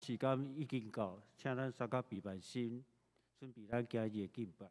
時間已經到，請咱三甲閉目心，準備咱今日的敬拜。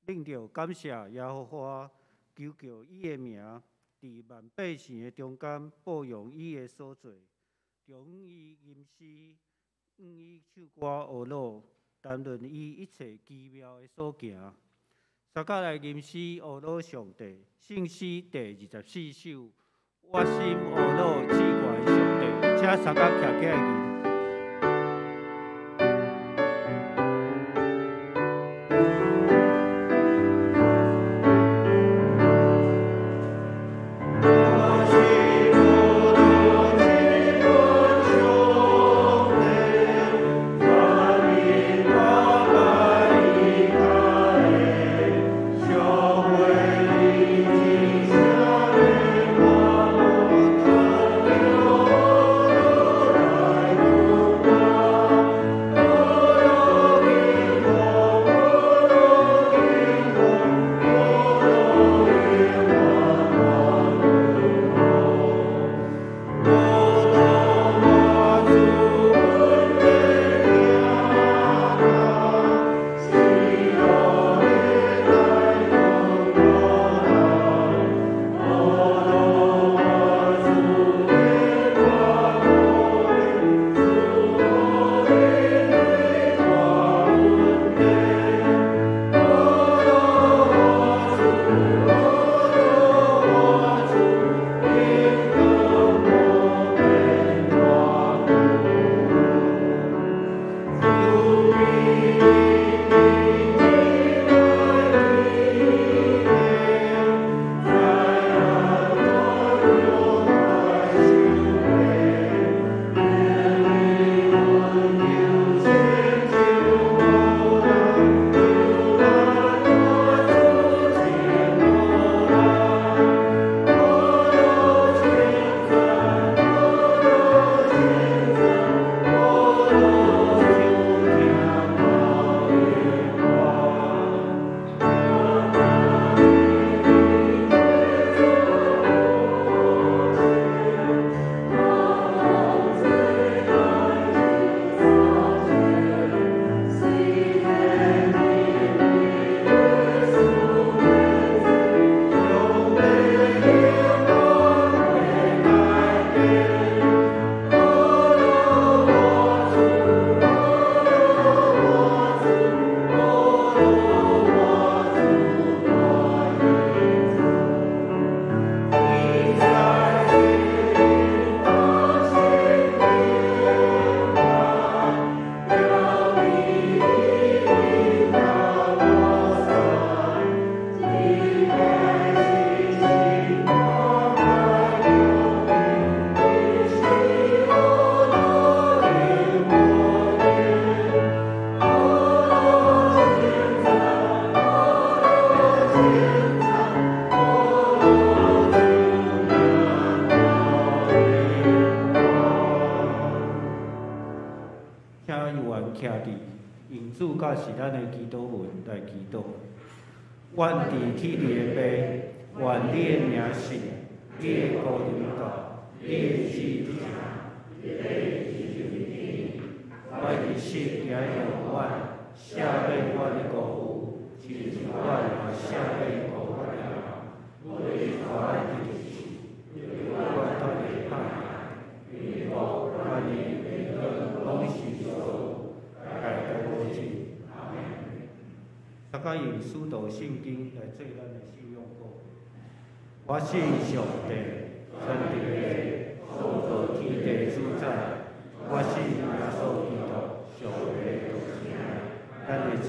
恁著感謝耶和華，求告伊的名，佇萬百姓的中間報揚伊的所做，長伊吟詩，向伊唱歌呵咾，談論伊一切奇妙的所行。三甲來吟詩呵咾上帝，聖詩第24首，我心呵咾至懸的上帝，請三甲徛起來吟。我主教示咱的祈禱文來祈禱。願佇天頂的父，願你的名聖，你的國臨到，你的旨意成，阮日死行予阮，赦免阮的辜負，親像阮也赦免辜負阮的人。無帶阮入試，救阮脫離歹的。因為國、權勢、榮耀攏是所有，代代無盡。大家用使徒信經來做咱的信仰告白。我信上帝，全能的創造天地主宰。我信耶穌基督，上帝獨生子，咱的主，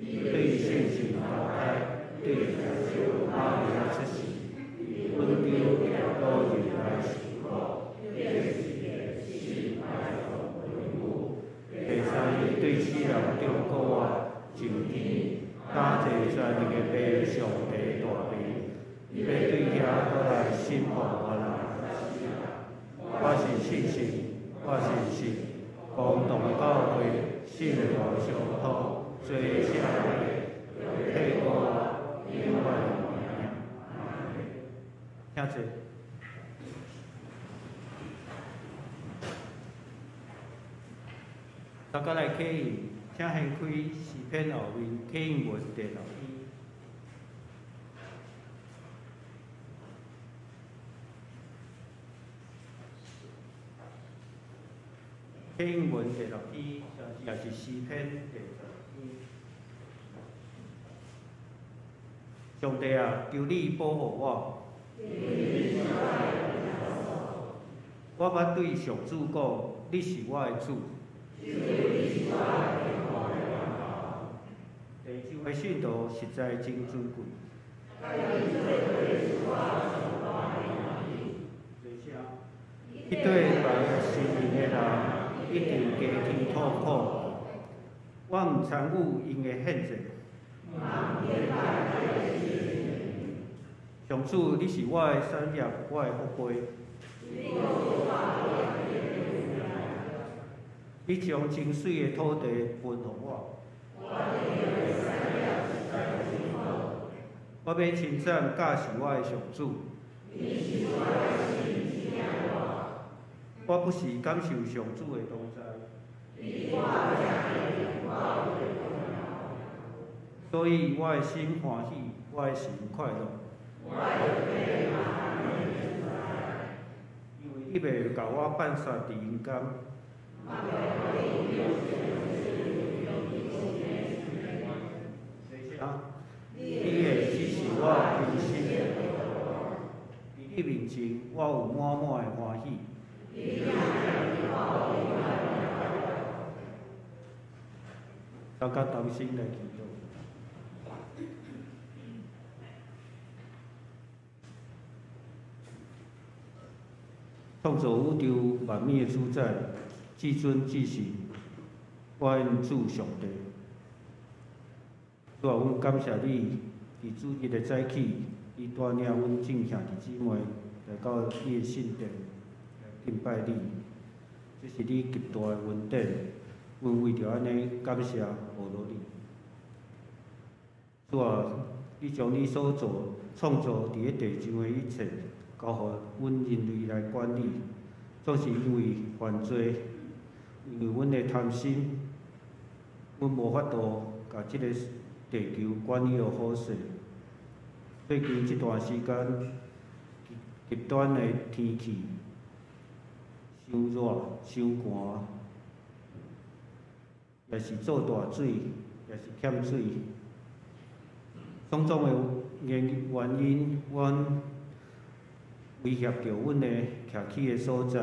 伊對聖神投胎，對聖瑪利亞出世，本丟老人來受苦，第三日對死人中復活，上天，擔坐全能的父上帝大位，欲對遐閣來審判活人。我是信神，我是信公同的教會，聖徒相通，做聖會，體膏永遠的名。請坐。大家來啟應，請掀開詩篇後面啟應文第六篇。啟應文第六篇，也是詩篇第十篇。上帝啊，求你保護我。我捌對上主講，你是我的主。地上的信徒實在真尊貴。彼對凡信因的人，一定加添痛苦。我毋參與𪜶的獻祭。上主，你是我的產業，我的福杯。你將真媠的土地分予我。我欲稱讚教示我的上主。我不時感受上主的同在。所以我的心歡喜，我的神快樂。因為你袂共我放殺佇陰間。你會指示我平心，佇你面前，我有滿滿的歡喜。大家同心來祈禱。創造宇宙萬物的主宰，至尊至聖，我的主上帝。主啊，阮感謝你，佇主日的早起，你帶領阮眾兄弟姊妹來到你的聖殿來敬拜你，這是你極大的恩典。阮為著按呢感謝阿羅你。主啊，你將你所做創造佇咧地上的一切，交予阮人類來管理，總是因為犯罪，因為阮的貪心，阮無法度共這個地球管理予好勢。最近這段時間，極端的天氣，傷熱、傷寒，也是做大水，也是欠水，種種的原因，阮威脅著阮的徛起的所在，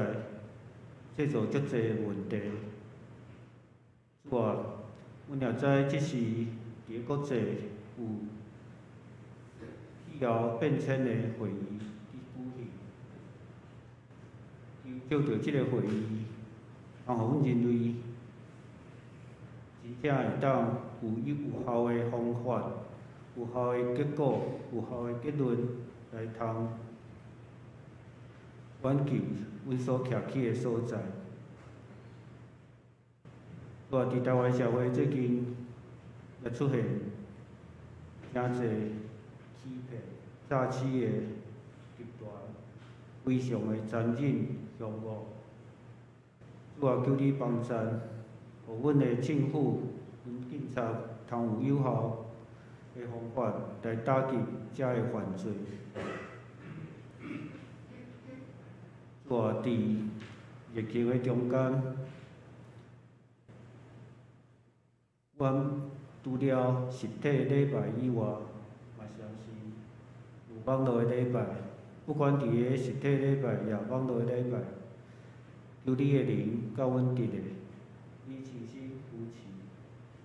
製造足濟問題。主啊，阮也知這時佇咧國際有氣候變遷的會議佇舉行，藉著這个會議，通予阮人類真正會當有有效的方法、有效的結果、有效的結論來通挽救阮所徛起的所在。主啊，主啊，佇台灣社會最近也出現誠濟欺騙、詐欺的集團，非常的殘忍、兇惡。主啊，求你幫贊，予阮的政府、阮警察通有有效的方法來打擊遮的犯罪。主啊，佇疫情的中間，阮除了實體禮拜以外，嘛相信有網路的禮拜。不管佇个實體禮拜，抑網路的禮拜，求你的靈佮阮佇咧，你親身扶持，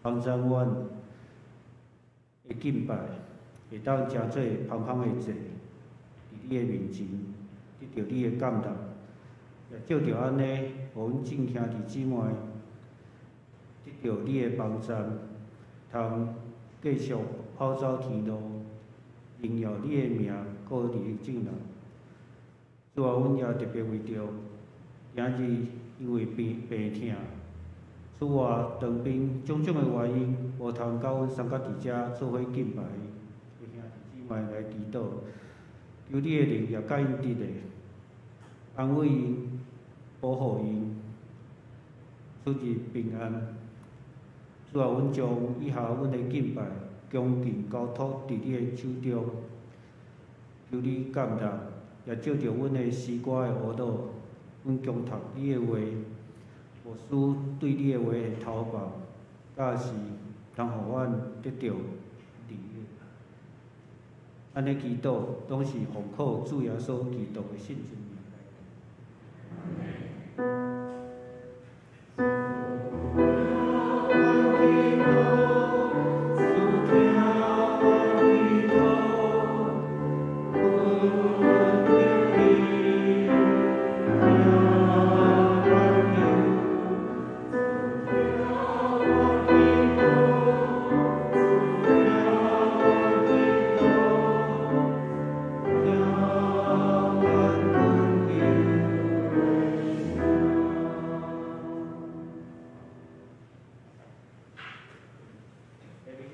幫贊阮的敬拜，會當成做芳芳的祭，佇你的面前得著你的感動，也藉著按呢，予阮眾兄弟姊妹得著你的幫贊，通繼續跑走天路，榮耀你的名，閣利益眾人。主啊，阮也特別為著今日因為病痛、出外當兵種種的原因，無通佮阮相佮佇遮做伙敬拜的兄弟姊妹來祈禱，求你的靈也佮𪜶佇咧，安慰𪜶，保護𪜶，出入平安。主啊，阮將以下阮的敬拜恭敬交託佇你的手中，求你感納，也藉著阮的詩歌的學導，阮恭讀你的話，牧師對你的話的投放，教示，通予阮得著利益。按呢祈禱，攏是奉靠主耶穌基督的聖尊名。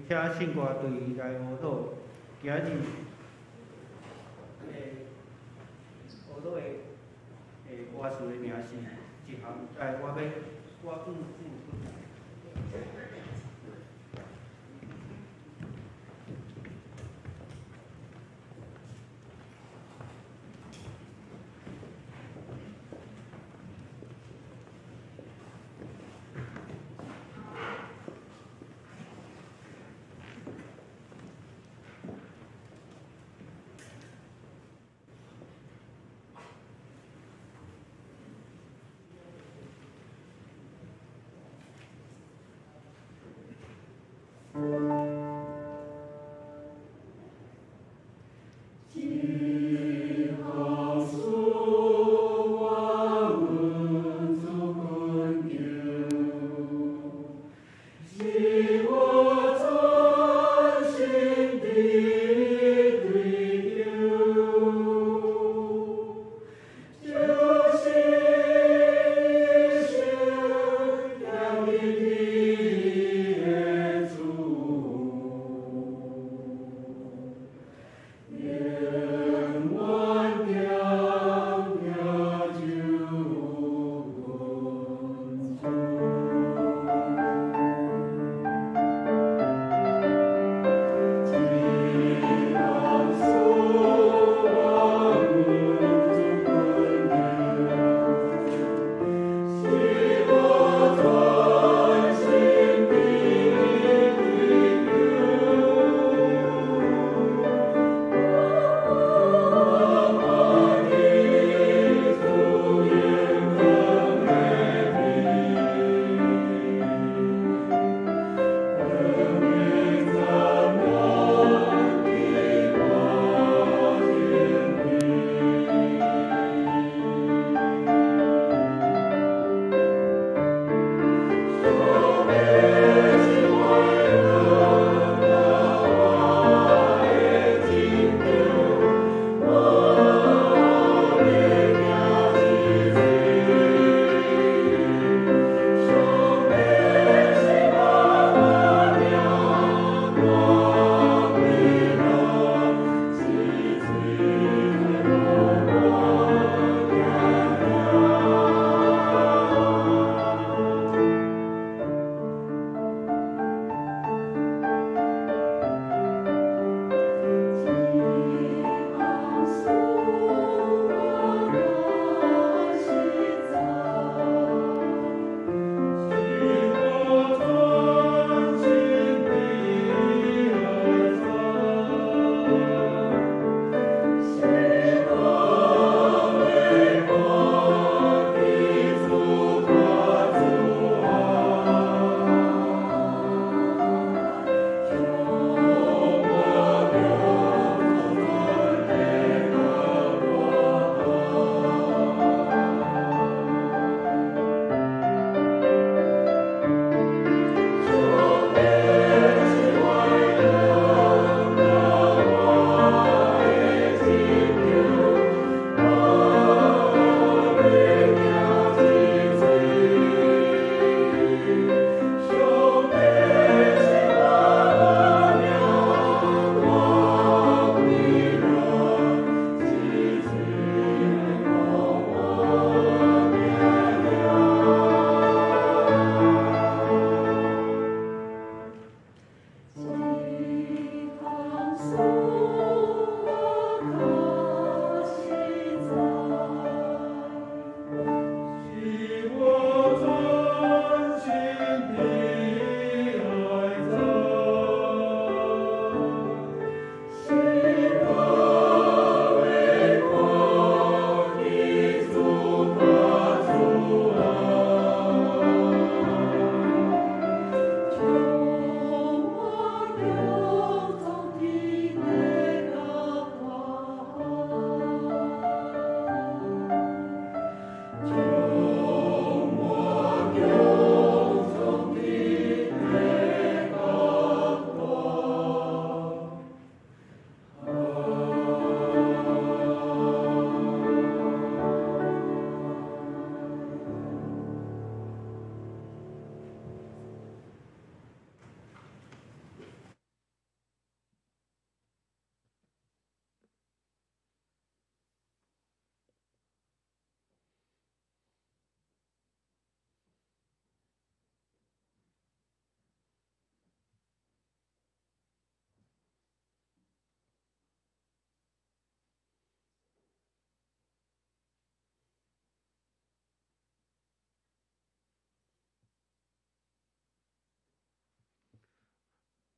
請聖歌隊來學導，今日學導的歌詞的名是一項，我欲我向主屈。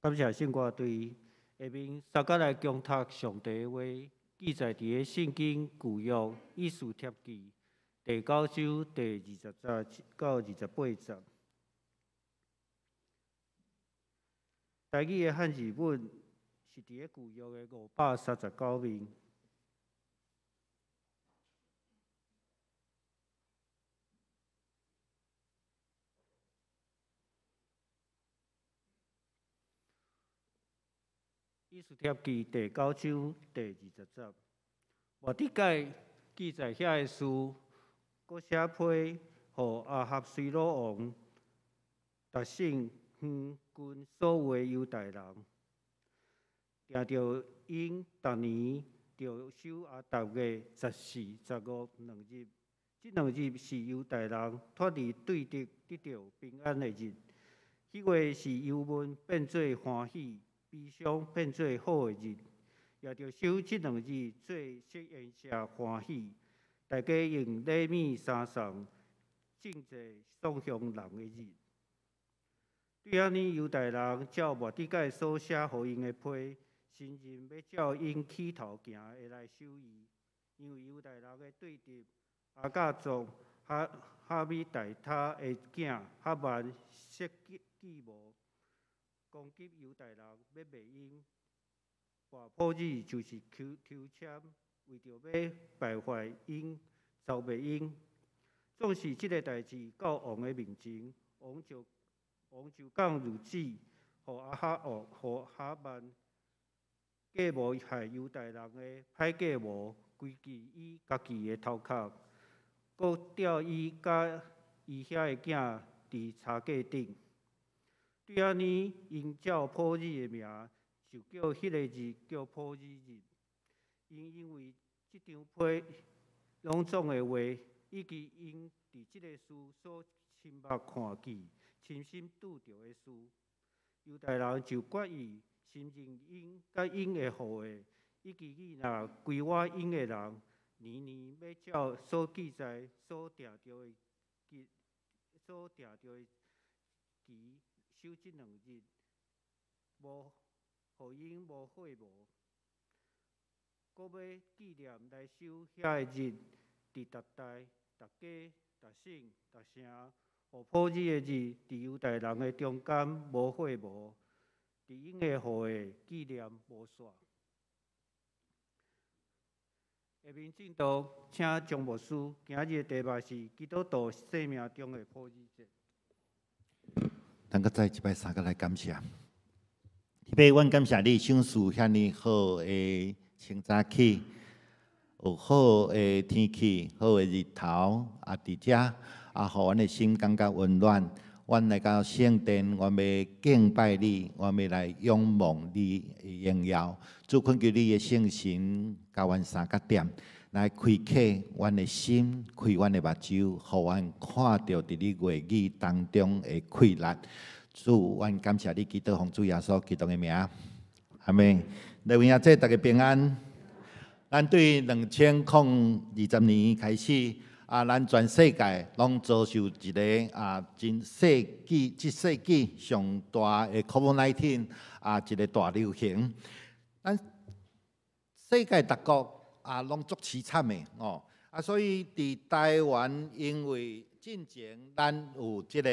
感謝聖歌隊，下面相佮來共讀上帝的話，記載佇个聖經舊約以斯帖記第九章第二十節到28節。台語的漢字本是佇个舊約的539面。以斯帖記第九章第二十節，末底改記載遐个事，閣寫批予亞哈隨魯王、逐省縣郡所有的猶大人，定著𪜶逐年著守亞達月十四、十五兩日，這兩日是猶大人脫離對敵得著平安的日。彼月是憂悶變做歡喜，悲傷變做好的日，也著守這兩日做設宴席歡喜，大家用禮物相送，敬祭送向人的日。對按呢，猶大人照末底改所寫予𪜶的批，承認欲照𪜶起頭行的來守伊，因為猶大人的對敵亞甲族哈哈米大他的囝哈曼設計謀攻擊猶大人，欲滅𪜶。跋普珥就是抽抽籤，為著欲敗壞𪜶，讒滅𪜶。總是這个代誌到王的面前，王就降諭旨，予亞哈王、予哈曼計謀害猶大人的歹計謀，歸去伊家己的頭殼，閣吊伊佮伊遐的囝佇柴架頂。對按呢，𪜶照普珥的名，就叫彼个日叫普珥日。𪜶因為這張批攏總的話，以及𪜶佇這个事所親目看見、親身拄著的事，猶大人就決意承認𪜶佮𪜶的後裔，以及囡仔歸倚𪜶的人，年年欲照所記載、所定著的日、所定著的期守這兩日，無予𪜶無歲無，閣欲紀念來守遐个日，佇逐代、逐家、逐省、逐城，予普珥的日，佇猶大人的中間無歲無，佇𪜶的後裔紀念無煞。下面進度，請張牧師。今日的題目是基督徒生命中的普珥節。咱閣再一擺相佮來感謝。天父，阮感謝你賞賜遐爾好的清早起，有好的天氣，好的日頭，啊，佇遮啊，予阮的心感覺溫暖。阮來到聖殿，阮欲敬拜你，阮欲來仰望你的榮耀。主，懇求你的聖神共阮相佮踮，來開啟阮的心，開阮的目睭，予阮看著佇你話語當中的氣力。主，阮感謝你，祈禱奉主耶穌基督的名，阿們。各位兄弟，大家平安。咱對2020年開始，啊，咱全世界攏遭受一个啊，真世紀這世紀上大的 COVID-19 啊，一个大流行。咱世界各國啊，攏足淒慘的哦。啊，所以佇台灣，因為進前咱有這个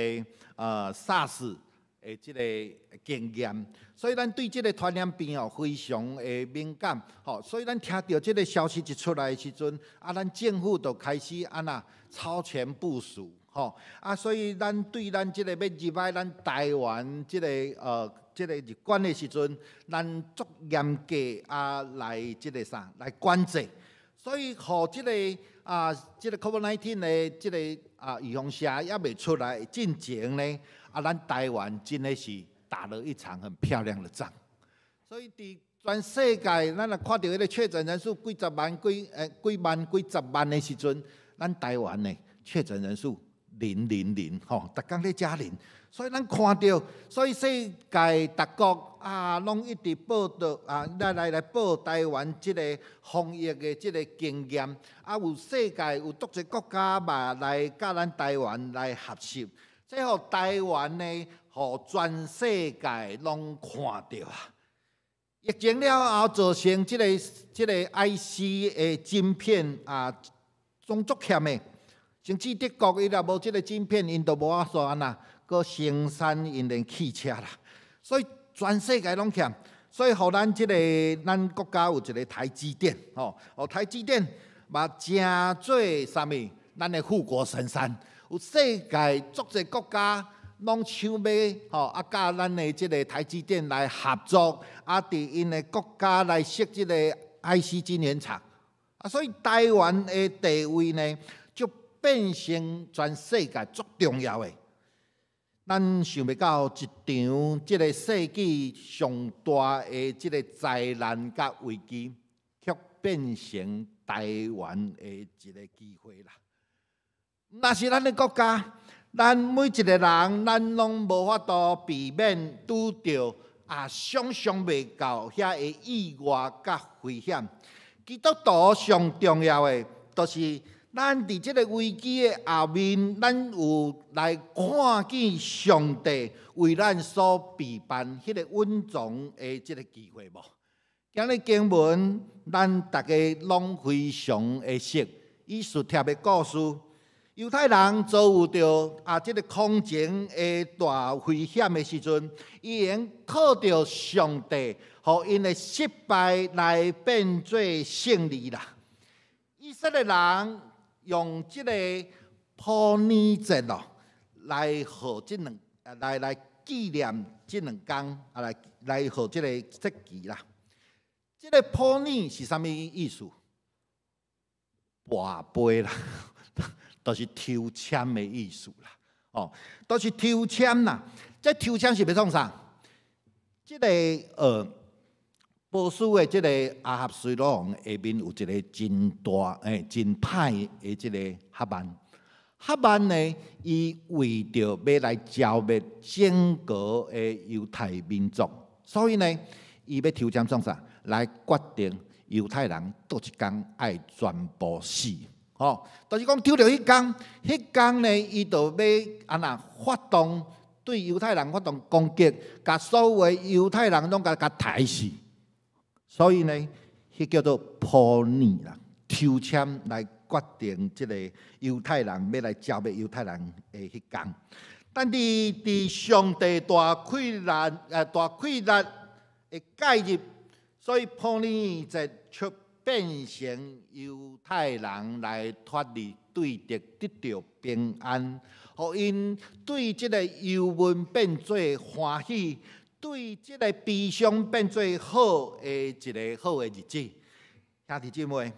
SARS 的這个經驗，所以咱對這个傳染病哦非常的敏感，吼，所以咱聽著這个消息一出來的時陣，啊，咱政府就開始按怎超前部署，吼，啊，所以咱對咱這個欲入來咱台灣這个這个入關的時陣，咱足嚴格啊來這个啥來管制，所以予這个啊這个 COVID-19 的這个啊預防射猶未出來進前呢。啊，咱台灣真的是打了一場很漂亮的仗，所以佇全世界，咱若看著彼个確診人數幾十萬、幾幾萬、幾十萬的時陣，咱台灣呢確診人數零零零，吼，逐工咧加零，所以咱看著，所以世界各國啊，攏一直報導啊，來來來報台灣這个防疫的這个經驗，啊，有世界有足濟國家嘛來佮咱台灣來學習。這予台灣呢，予全世界攏看著啊！疫情了後造成這個 IC 的晶片啊，攏足欠的。甚至德國伊若無這個晶片，𪜶都無法度按怎閣生產𪜶的汽車啦。所以全世界攏欠，所以予咱這個咱國家有一個台積電，吼，哦台積電嘛成做啥物？咱的護國神山，有世界足濟國家攏搶欲吼，啊，佮咱的這個台積電來合作，啊，佇𪜶的國家來設這個 IC 晶圓廠，啊，所以台灣的地位呢，就變成全世界足重要的。咱想袂到一場這個世紀上大的這個災難佮危機，卻變成台灣的一個機會啦。若是咱的國家，咱每一個人，咱攏無法度避免拄著啊，想像袂到遐个意外佮危險。基督徒上重要的，就是咱佇這個危機的後面，咱有來看見上帝為咱所備辦彼個隱藏的這個機會無？今日經文，咱逐家攏非常會熟，以斯帖的故事，猶太人遭遇著啊這個空前的大危險的時陣，伊會靠著上帝，予𪜶的失敗來變做勝利啦。以色列人用這個普珥節哦，來予這兩來來紀念這兩工啊，來來予這個節期啦。這個普珥是啥物意思？跋杯啦，就是抽籤的意思啦。哦，就是抽籤啦。這抽籤是欲創啥？這個波斯的這個亞哈隨魯王下面有一個真大真歹的這個哈曼。哈曼呢，伊為著欲來剿滅整個的猶太民族，所以呢，伊欲抽籤創啥？來決定猶太人佗一工愛全部死。吼，就是講抽著彼工，彼工呢，伊就欲按怎發動對猶太人發動攻擊，共所有猶太人攏共共刣死。所以呢，彼叫做普珥啦，抽籤來決定這個猶太人欲來剿滅猶太人的彼工。但是佇上帝大困難大困難的介入，所以普珥節卻變成猶太人來脫離對敵得著平安，予𪜶對這個憂悶變做歡喜，對這個悲傷變做好的一個好的日子。兄弟姊妹，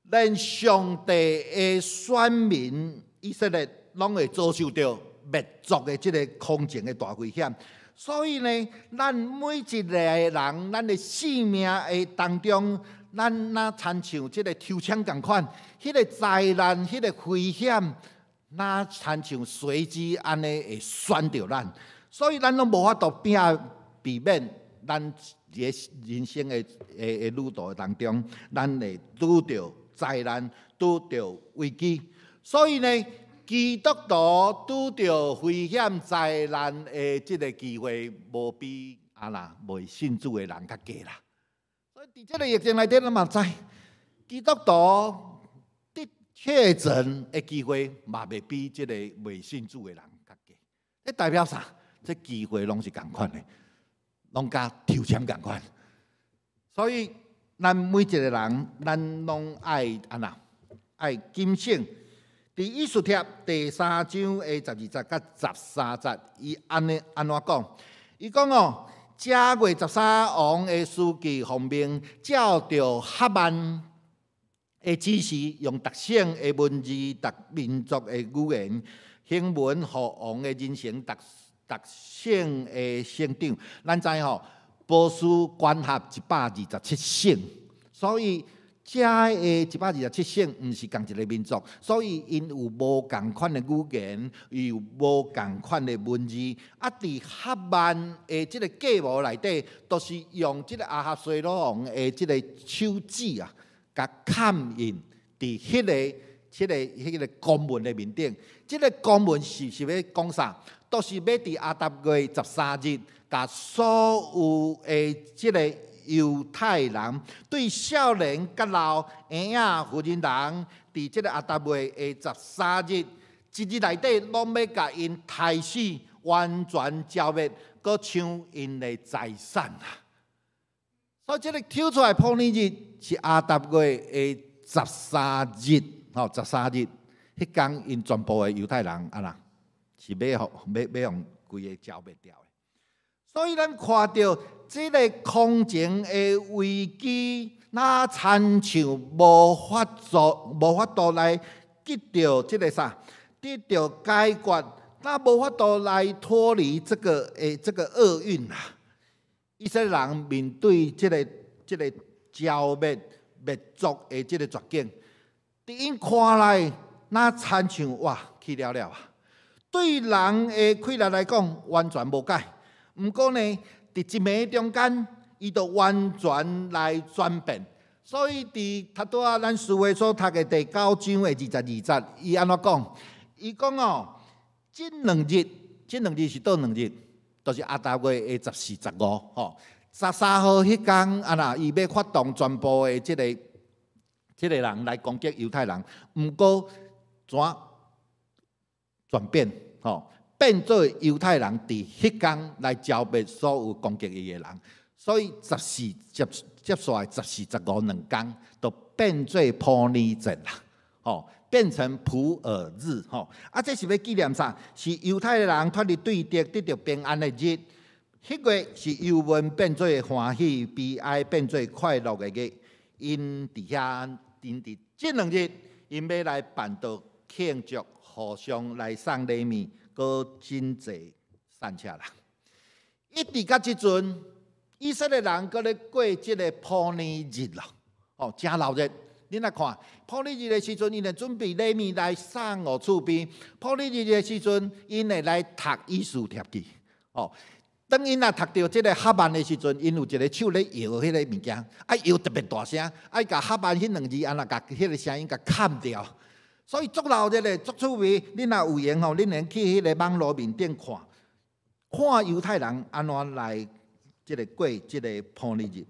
連上帝的選民以色列，攏會遭受著滅族的這個空前的大危險。所以呢，咱每一個人，咱的生命的當中，咱若親像這個抽籤仝款，彼個災難、彼個危險，若親像隨機按呢會選著咱，所以咱攏無法度避避免咱佇人生的的的旅途當中，咱會拄著災難、拄著危機。所以呢，基督徒拄著危險災難的這個機會，無比啊啦未信主的人較低啦。所以佇這個疫情內底，咱嘛知，基督徒得確診的機會嘛袂比這個未信主的人較低。這代表啥？這機會攏是仝款的，攏佮抽籤仝款。所以，咱每一個人，咱攏愛按怎？愛警醒。佇以斯帖第三章的十二節佮十三節，伊按呢按怎講？伊講哦，正月十三王的書記奉命，照著哈曼的指示，用逐省的文字、逐民族的語言，行文予王的人城逐逐省的省長。咱知吼，波斯管轄127省，所以遮的127省毋是仝一个民族，所以𪜶有無仝款的語言，伊有無仝款的文字。啊，佇哈曼的這個計謀內底，都是用這個亞哈隨魯王的這個手指啊，共蓋印佇彼個這個公文的面頂。這個公文是欲講啥？都是欲佇亞達月十三日，共所有的這個猶太人，對少年佮老、嬰仔、婦人人，佇這個亞達月的十三日，一日內底，攏欲共𪜶刣死，完全剿滅，閣搶𪜶的財產啊！所以這個抽出來普珥日是亞達月的十三日，吼，十三日，彼工𪜶全部的猶太人啊啦，是欲予欲欲予規个剿滅掉的。所以咱看著這个空前的危機，若親像無法度、無法度來得著這个啥，得著解決，若無法度來脫離這個厄運啊！以色列人面對這個剿滅滅族的這個絕境，佇𪜶看來，若親像哇去了了啊！對人的氣力來講，完全無解。毋過呢，佇一暝中間，伊就完全來轉變。所以佇頭拄仔咱書會所讀的第九章的22節，伊按怎講？伊講哦，這兩日，這兩日是佗兩日？就是亞達月的十四、十五，吼。十三號彼工啊若，伊欲發動全部的這個人來攻擊猶太人。毋過怎轉變？吼，變做猶太人佇彼工來剿滅所有攻擊伊的人。所以十四接接紲來十四、十五兩工，就變做普珥節啦，吼，變成普珥日，吼。啊，這是欲紀念啥？是猶太人脫離對敵得著平安的日。彼月是憂悶變做歡喜，悲哀變做快樂的日。𪜶佇遐，𪜶佇這兩日，𪜶欲來辦桌慶祝，互相來送禮物，閣賑濟散赤啦。一直到這陣，以色列人閣咧過這个普珥日咯，哦，誠鬧熱。恁來看，普珥日的時陣，𪜶會準備禮物來送予厝邊。普珥日的時陣，𪜶會來讀以斯帖記。哦，當𪜶若讀著這个哈曼的時陣，𪜶有一个手咧搖彼个物件，啊搖特別大聲，愛共哈曼彼兩字按怎共彼个聲音共砍掉。所以足鬧熱的，足趣味。恁若有閒吼，恁會去彼个網路面頂看，看猶太人按怎來這个過這个普珥日。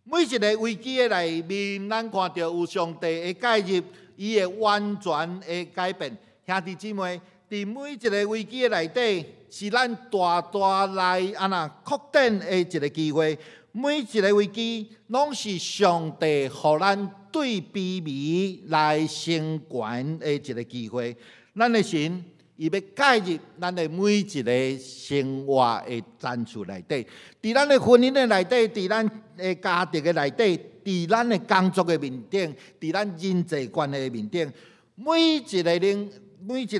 每一个危機的內面，咱看著有上帝的介入，伊會完全的改變。兄弟姊妹，佇每一个危機的內底，是咱大大來按怎擴展的一个機會。每一个危機，攏是上帝予咱對卑微來成懸的一个機會。咱的神，伊欲介入咱的每一个生活的層次內底，佇咱的婚姻的內底，佇咱的家庭的內底，佇咱的工作的面頂，佇咱人際關係的面頂，每一个領，每一个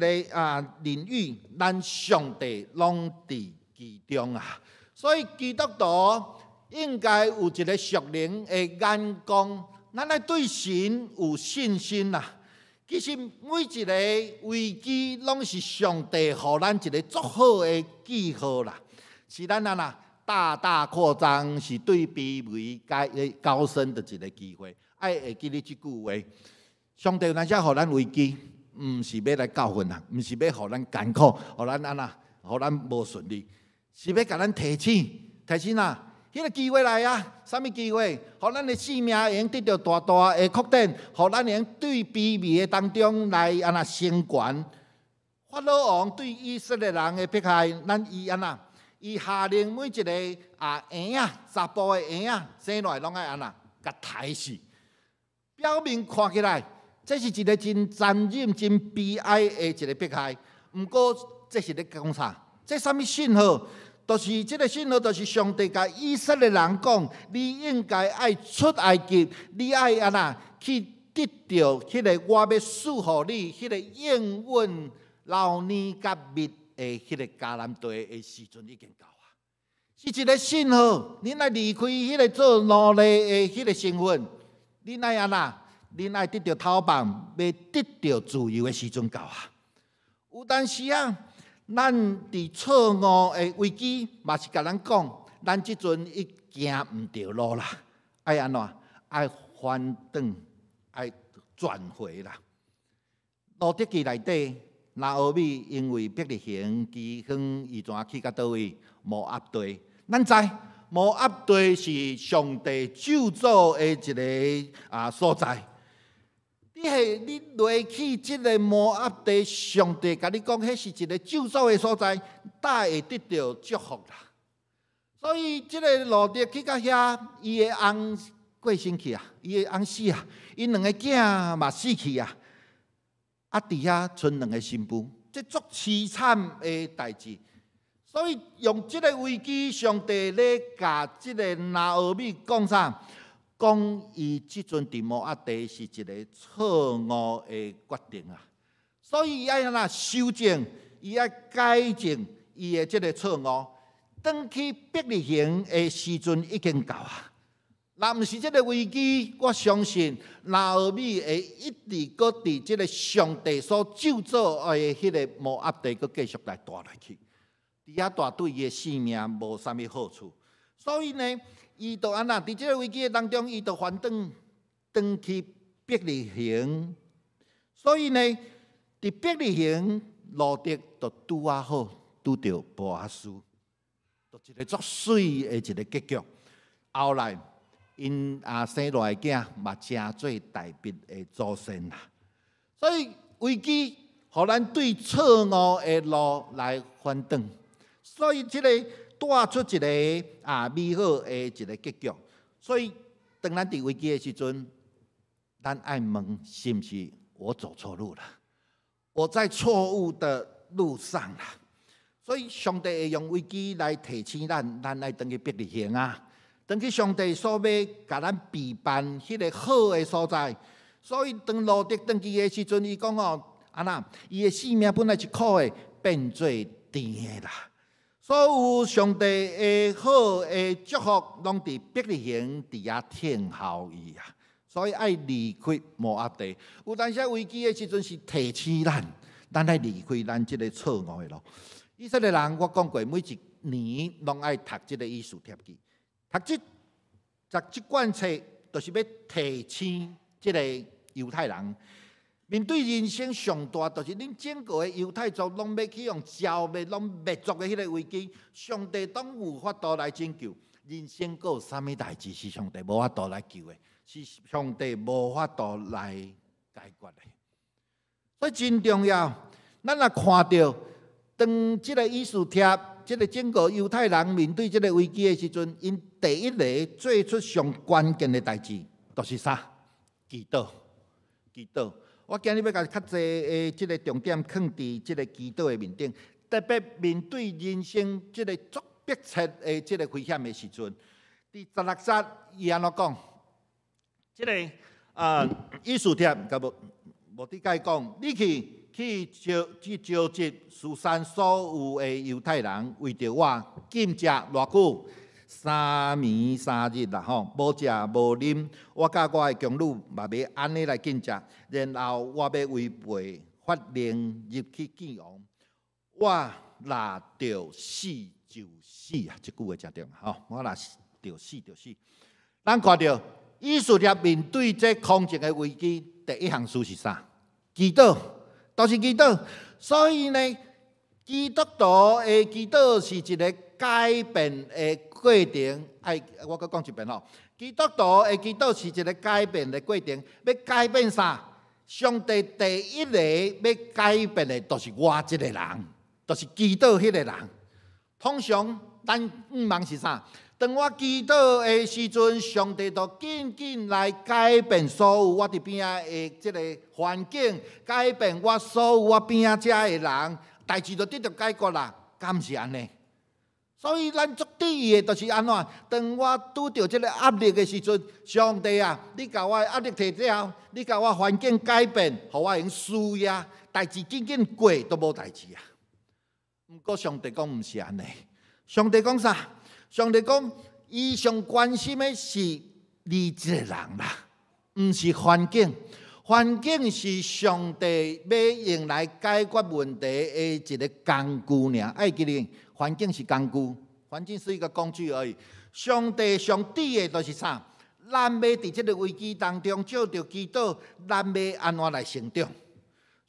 領域，咱上帝攏佇其中啊。所以基督徒應該有一个屬靈的眼光，咱愛對神有信心啊。其實每一个危機，攏是上帝予咱一个足好的記號啦。是咱按怎大大擴張，是對卑微高高升的一个機會。愛會記得這句話：上帝有當時予咱危機，毋是欲來教訓啊，毋是欲予咱艱苦，予咱按怎，予咱無順利，是欲共咱提醒，提醒啊！彼个機會來啊！啥物機會？予咱的生命會用得著大大的擴展，予咱會用對卑微的當中來按怎成懸。法老王對以色列人的迫害，咱伊按怎？伊下令每一个嬰仔、查埔的嬰仔生落來攏愛按怎？共刣死。表面看起來，這是一个真殘忍、真悲哀的一个迫害。毋過，這是咧講啥？這啥物信號？就是這个信號，就是上帝共以色列人講：你應該愛出埃及，你愛按怎去得著彼个我欲賜予你彼个應允流奶佮蜜的彼个迦南地的時陣已經到啊！是一个信號，恁愛離開彼个做奴隸的彼个身份，恁愛按怎？恁愛得著頭放，欲得著自由的時陣到啊！有當時啊，咱佇錯誤的危機，嘛是共咱講，咱這陣已行毋著路啦，愛按怎？愛翻轉，愛轉回啦。路得記內底，拿俄米因為伯利恆饑荒，伊怎去到佗位？摩押地。咱知摩押地是上帝咒詛的一个所在。你係你落去這个摩押地，上帝共你講，彼是一个咒詛的所在，才會得著祝福啦。所以這个路得去到遐，伊的翁過身去啊，伊的翁死啊，𪜶兩个囝嘛死去啊。啊，佇遐賰兩个新婦，這足凄慘的代誌。所以用這个危機，上帝咧共這个拿俄米講啥？講伊這陣佇摩押地是一个錯誤的決定啊。所以伊愛按怎修正，伊愛改正伊的這个錯誤。轉去伯利恆的時陣已經到啊。若毋是這个危機，我相信拿俄米會一直閣佇這个上帝所咒詛的彼个摩押地，閣繼續來蹛落去。佇遐蹛對伊的性命無啥物好處。所以呢，伊就按怎佇這个危機的當中，伊就反轉轉去伯利恆。所以呢，佇伯利恆路得就拄仔好拄著波阿斯，就一个足媠的一个結局。後來，𪜶生落來的囝嘛，成做大衛的祖先啦。所以危機，予咱對錯誤的路來反轉，所以這个帶出一个美好的一个結局。所以當咱佇危機的時陣，咱愛問是毋是我走錯路了？我在錯誤的路上啦。所以上帝會用危機來提醒咱，咱愛轉去伯利恆啊。轉去上帝所欲共咱備辦彼个好的所在。所以當路得轉去的時陣，伊講哦，按怎，伊的性命本來是苦的，變做甜的啦。所有上帝的好的祝福，攏佇伯利恆佇遐等候伊啊。所以愛離開摩押地。有當時危機的時陣是提醒咱，咱愛離開咱這个錯誤的路。以色列人，我講過，每一年攏愛讀這个以斯帖記。讀這讀這卷冊，就是欲提醒這个猶太人，面對人生上大，就是恁整個的猶太族攏欲去予剿滅、攏滅族的彼个危機，上帝當有法度來拯救。人生閣有啥物代誌是上帝無法度來救的？是上帝無法度來解決的。所以真重要，咱若看著當這个以斯帖，這个整個猶太人面對這个危機的時陣，𪜶第一个做出上關鍵的代誌，就是啥？祈禱，祈禱。我今日欲共較濟的這个重點囥佇這个祈禱的面頂，特別面對人生這个足迫切的這个危險的時陣。佇16節，伊按怎講？這个以斯帖共末底改講，你去召集書珊所有的猶太人，為著我禁食偌久？三暝三日啦吼，無食無啉。我佮我的宮女嘛欲按呢來禁食，然後我欲違背法令入去見王。我若著死就死啊！這句話誠重要吼，我若著死就死。咱看著以斯帖面對這空前的危機，第一項事是啥？祈禱，都是祈禱。所以呢，基督徒的祈禱是一个改變的過程。愛，我閣講一遍吼，基督徒的祈禱是一个改變的過程。欲改變啥？上帝第一个欲改變的，就是我這个人，就是祈禱彼个人。通常咱向望是啥？當我祈禱的時陣，上帝就緊緊來改變所有我佇邊仔的這个環境，改變我所有我邊仔遮的人，代誌就得著解決啦，敢毋是按呢？所以咱足注意的，就是按怎？當我拄著這个壓力的時陣，上帝啊，你共我的壓力提掉，你共我環境改變，予我會用舒壓，代誌緊緊過都無代誌啊。毋過上帝講毋是按呢，上帝講啥？上帝講，伊上關心的是你這個人啦，毋是環境。環境是上帝欲用來解決問題的一个工具爾。愛記得，環境是工具，環境是一個工具而已。上帝上注意的就是啥？咱欲佇這个危機當中，藉著祈禱，咱欲按怎來成長？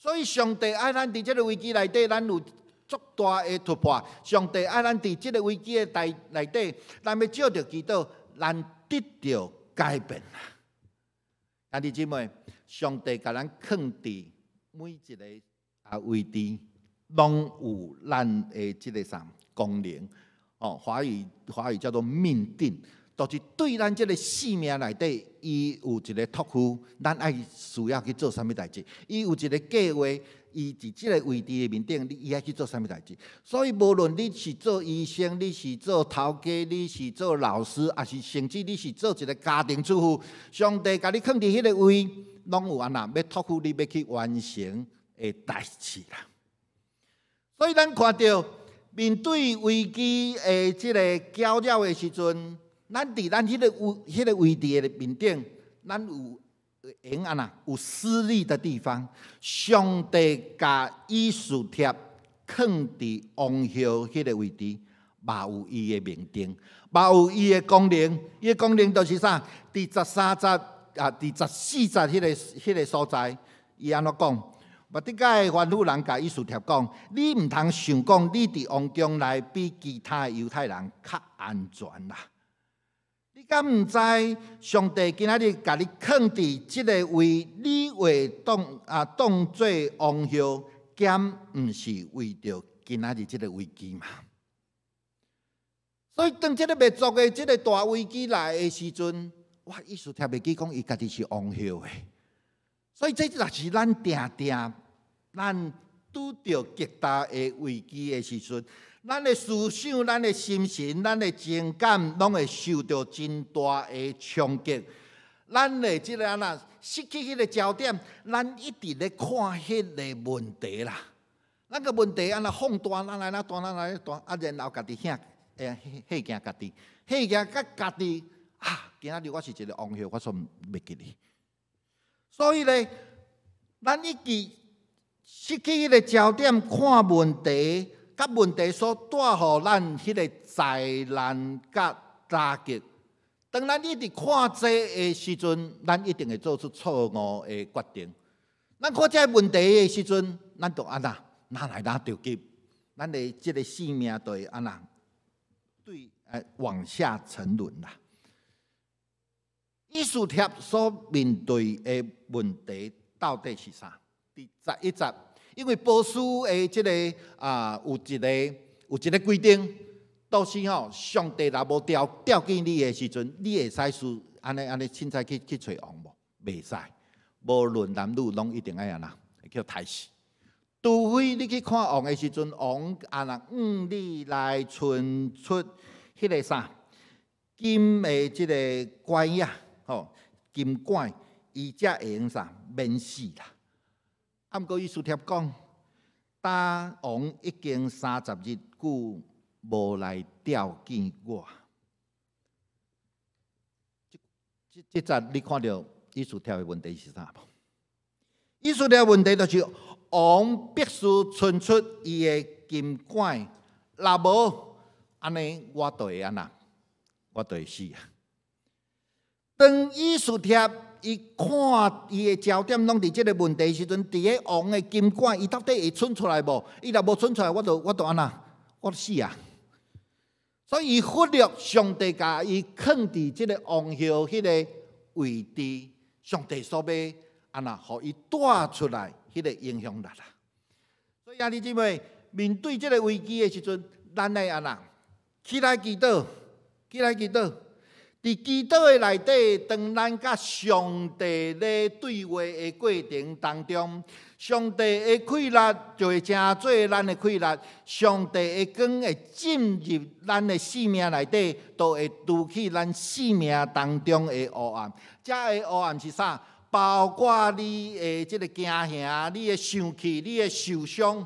所以上帝愛咱佇這个危機內底，咱有足大的突破。上帝愛咱佇這个危機的代內底，咱欲藉著祈禱，咱得著改變啦。兄弟姊妹，上帝共咱囥佇每一个位置，攏有咱的這个啥功能。哦，華語叫做命定，就是對咱這个生命內底，伊有一个託付，咱愛需要去做啥物代誌。伊有一个計劃，伊佇這个位置的面頂，伊愛去做啥物代誌。所以，無論你是做醫生，你是做頭家，你是做老師，抑是甚至你是做一个家庭主婦，上帝共你囥佇彼个位，攏有按怎欲託付你欲去完成的代誌啦。所以，咱看著面對危機的這个攪擾的時陣，咱佇咱彼个位置的面頂，咱有會按怎有施力的地方。上帝共以斯帖囥佇王后彼个位置，嘛有伊的命定，嘛有伊的功能。伊的功能就是啥？佇13節啊，佇14節彼个所在，伊按怎講？末底改的吩咐人共以斯帖講：你毋通想講，你佇王宮內比其他猶太人較安全啦。你敢毋知上帝今仔日共你囥佇這个位，你會當做王后，敢毋是為著今仔日這个危機嗎？所以當這个滅族的這个大危機來的時陣，哇！以斯帖袂記講伊家己是王后的，所以這若是咱定定咱拄著極大的危機的時陣，咱的思想、咱的心神、咱的情感，攏會受著真大的衝擊。咱的這个按怎失去彼个焦點，咱一直咧看彼个問題啦。咱個問題按怎放大，咱來哪大，咱來大，啊，然後家己嚇，嚇驚家己，嚇驚佮家己啊！今仔日我是一个王后，我煞袂記哩。所以咧，咱一直失去彼个焦點，看問題，佮問題所帶予咱彼个災難佮打擊。當咱一直看這的時陣，咱一定會做出錯誤的決定。咱看這个問題的時陣，咱就按怎，哪來哪著急，咱的這个性命就會按怎，對，往下沉淪啦。以斯帖所面對的問題到底是啥？佇11節，因為波斯的這个有一个規定，都是吼，上帝若無召見你的時陣，你會使事按呢按呢凊彩去揣王無？袂使，無論男女攏一定愛按怎，叫刣死。除非你去看王的時陣，王按怎向你來伸出彼个啥金的這个拐仔，吼，金拐，伊才會用啥免死啦。啊，毋過以斯帖講，今王已經30日久無來召見我。這這節你看著以斯帖的問題是啥無？以斯帖的問題就是王必須伸出伊的金拐，若無按呢，我就會按怎，我就會死啊！當以斯帖伊看伊的焦點攏佇這个問題時陣，佇个王的金拐，伊到底會伸出來無？伊若無伸出來，我就按怎？我就死啊！所以伊忽略上帝共伊囥佇這个王后彼个位置，上帝所欲按怎，予伊帶出來彼个影響力啦。所以兄弟姊妹，面對這个危機的時陣，咱愛按怎？起來祈禱，起來祈禱。佇祈禱的內底，當咱佮上帝咧對話的過程當中，上帝的氣力就會成做咱的氣力，上帝的光會進入咱的生命內底，都會除去咱生命當中的黑暗。這个黑暗是啥？包括你的這个驚嚇、你的生氣、你的受傷。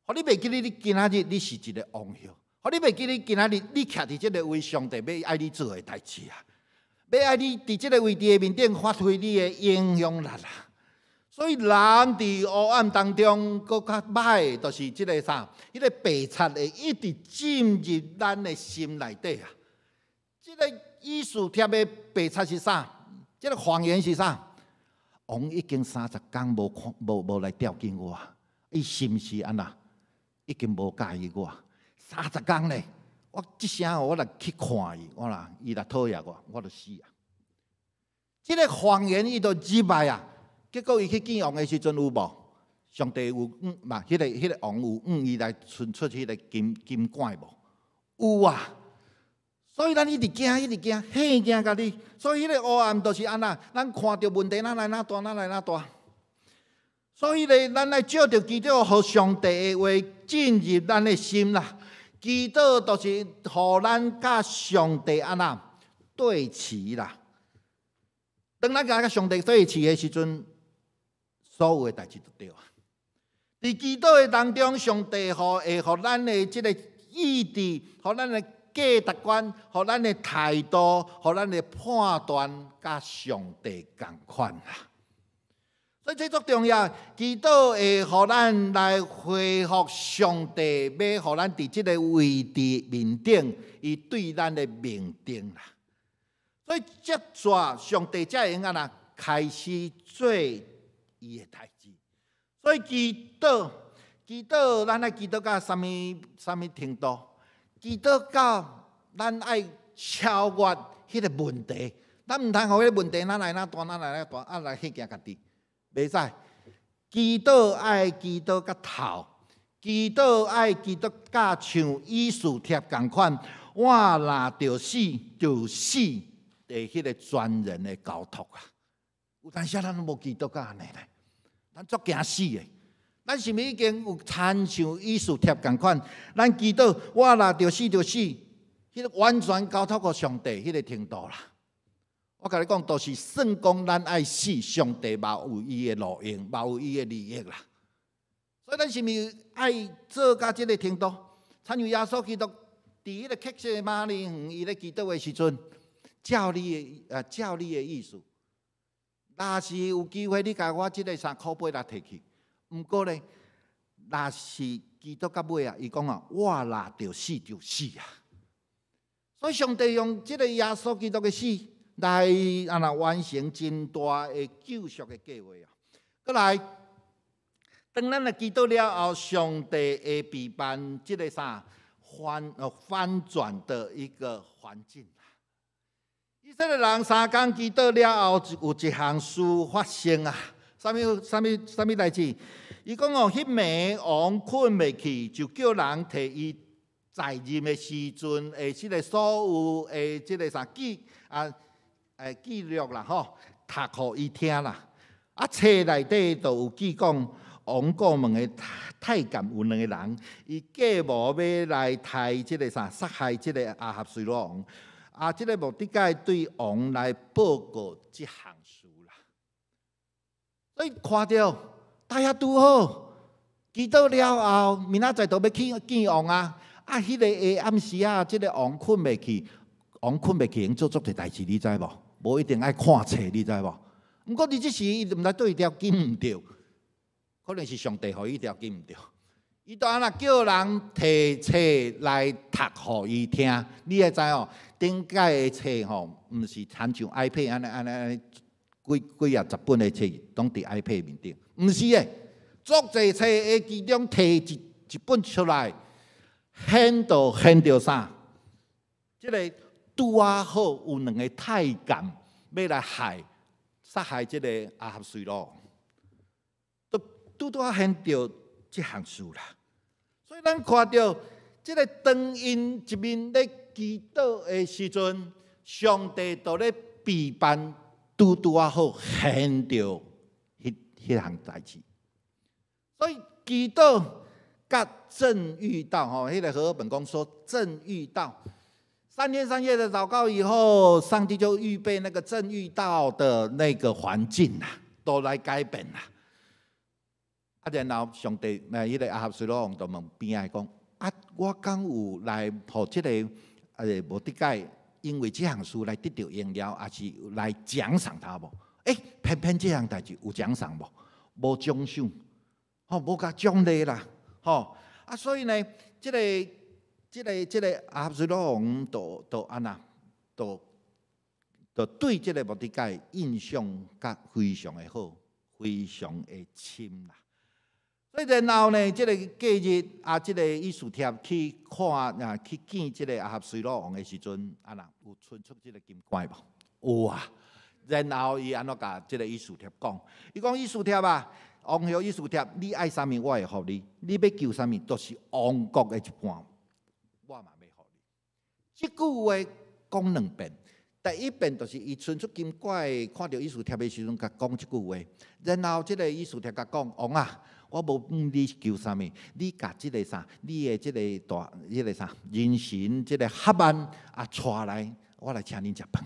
予你袂記得你今仔日你是一个王后。予你袂記你今仔日你徛佇這个位，上帝欲愛你做的代誌啊！欲愛你佇這个位置的面頂發揮你的影響力啦。所以人佇黑暗當中，閣較歹的，就是這个啥？彼个白賊會一直進入咱的心內底啊！這个以斯帖的白賊是啥？這个謊言是啥？王已經30工無看無無來吊見我，伊是毋是按怎？已經無佮意我，三十工咧，我這聲我來去看伊，我若伊若討厭我，我就死啊！這个謊言伊就入來啊，結果伊去見王的時陣有無？上帝有嘛？彼个王有向伊來伸出彼个金管無？有啊！所以咱一直驚，一直驚，嚇驚家己。所以彼个黑暗就是按怎？咱看著問題，咱來哪大，咱來哪大。所以咧，咱愛藉著祈禱，予上帝的話進入咱的心啦。祈禱就是予咱佮上帝按怎對齊啦。當咱共上帝對齊的時陣，所有的代誌就對啊。佇祈禱的當中，上帝予會予咱的這个意志，予咱的價值觀，予咱的態度，予咱的判斷，佮上帝仝款啦。所以這足重要，祈禱會予咱來恢復上帝，欲予咱佇這个位置面頂，伊對咱的命定啦。所以接續上帝才會用按怎開始做伊的代誌。所以祈禱，祈禱，咱愛祈禱到啥物啥物程度？祈禱到咱愛超越彼个問題，咱毋通予彼个問題，哪來哪大，哪來哪大，啊來嚇驚家己。袂使，祈禱愛祈禱較透，祈禱愛祈禱甲像以斯帖仝款，我若著死就死佇彼个全人的交託啊！有當時咱攏無祈禱到按呢咧，咱足驚死的。咱是毋是已經有親像以斯帖仝款？咱祈禱我若著死就死，彼个完全交託予上帝彼个程度啦。我共你講，就是算講咱愛死，上帝嘛有伊的路用，嘛有伊的利益啦。所以咱是毋是愛做到這个程度？親像耶穌基督佇彼个客西馬尼園，伊咧祈禱的時陣，照你的意思。若是有機會，你共我這个三苦杯來提去。毋過咧，若是祈禱到尾啊，伊講啊，我若著死就死啊。所以上帝用這个耶穌基督的死來按怎完成真大的救贖的計劃啊！閣來，當咱來祈禱了後，上帝會備辦這个啥翻轉的一個環境。以色列人3工祈禱了後，有一項事發生啊！啥物啥物啥物代誌？伊講哦，彼暝王睏袂去，就叫人提伊在任的時陣的這个所有的這个啥記啊？記錄啦吼，讀予伊聽啦。啊，冊內底就有記講，王顧問的太監有兩個人，伊計謀欲來刣這个啥殺害這个亞哈隨魯王。啊，這个末底改對王來報告這項事啦。所以看著大家拄好，祈禱了後，明仔載就欲去見王啊。啊，彼个下暗時啊，這个王睏袂去，王睏袂去，會做足濟代誌，你知無？無一定愛看冊，你知無？毋過佇這時，伊就毋知佗一條筋毋對，可能是上帝予伊條筋毋對。伊就按怎叫人提冊來讀予伊聽。你會知哦？頂擺的冊吼，毋是親像 iPad 按呢按呢按呢幾幾頁十本的冊，攏佇 iPad 面頂。毋是的，足濟冊的其中提一本出來，顯著顯著啥？這个拄仔好有兩个太監欲來害殺害這个亞哈隨魯，都拄拄仔顯著這項事啦。所以咱看著這个當𪜶一面咧祈禱的時陣，上帝就咧備辦拄拄仔好顯著彼項代誌。所以祈禱佮正遇到吼，彼个和合本講說正遇到。3天3夜的禱告以後，上帝就預備那個正遇到的那個環境啦，都來改變啦。啊，然後上帝，彼个亞哈隨魯王就問邊仔講：啊，我敢有來予這个末底改，因為這項事來得著榮耀，抑是來獎賞他無？欸，偏偏這項代誌有獎賞無？無獎賞，吼，無共獎勵啦，吼。啊，所以呢，這个亞哈隨魯王就按怎，就對這个末底改印象較非常的好。非常的深啦。所以然後呢，這个隔日啊，這个以斯帖去看啊，去見這个亞哈隨魯王的時陣，啊若有伸出這个金冠無？有啊。然後伊按怎共這个以斯帖講？伊講以斯帖啊，王后以斯帖，你愛啥物我會予你，你欲求啥物，都是王國的一半，我嘛欲予你。這句話講兩遍。第一遍就是伊伸出金冠，看著以斯帖的時陣，共講這句話。然後這个以斯帖共講，王啊，我無問你求啥物，你共這个啥，你的這个大，彼个啥，人臣這个哈曼啊，帶來，我來請恁食飯。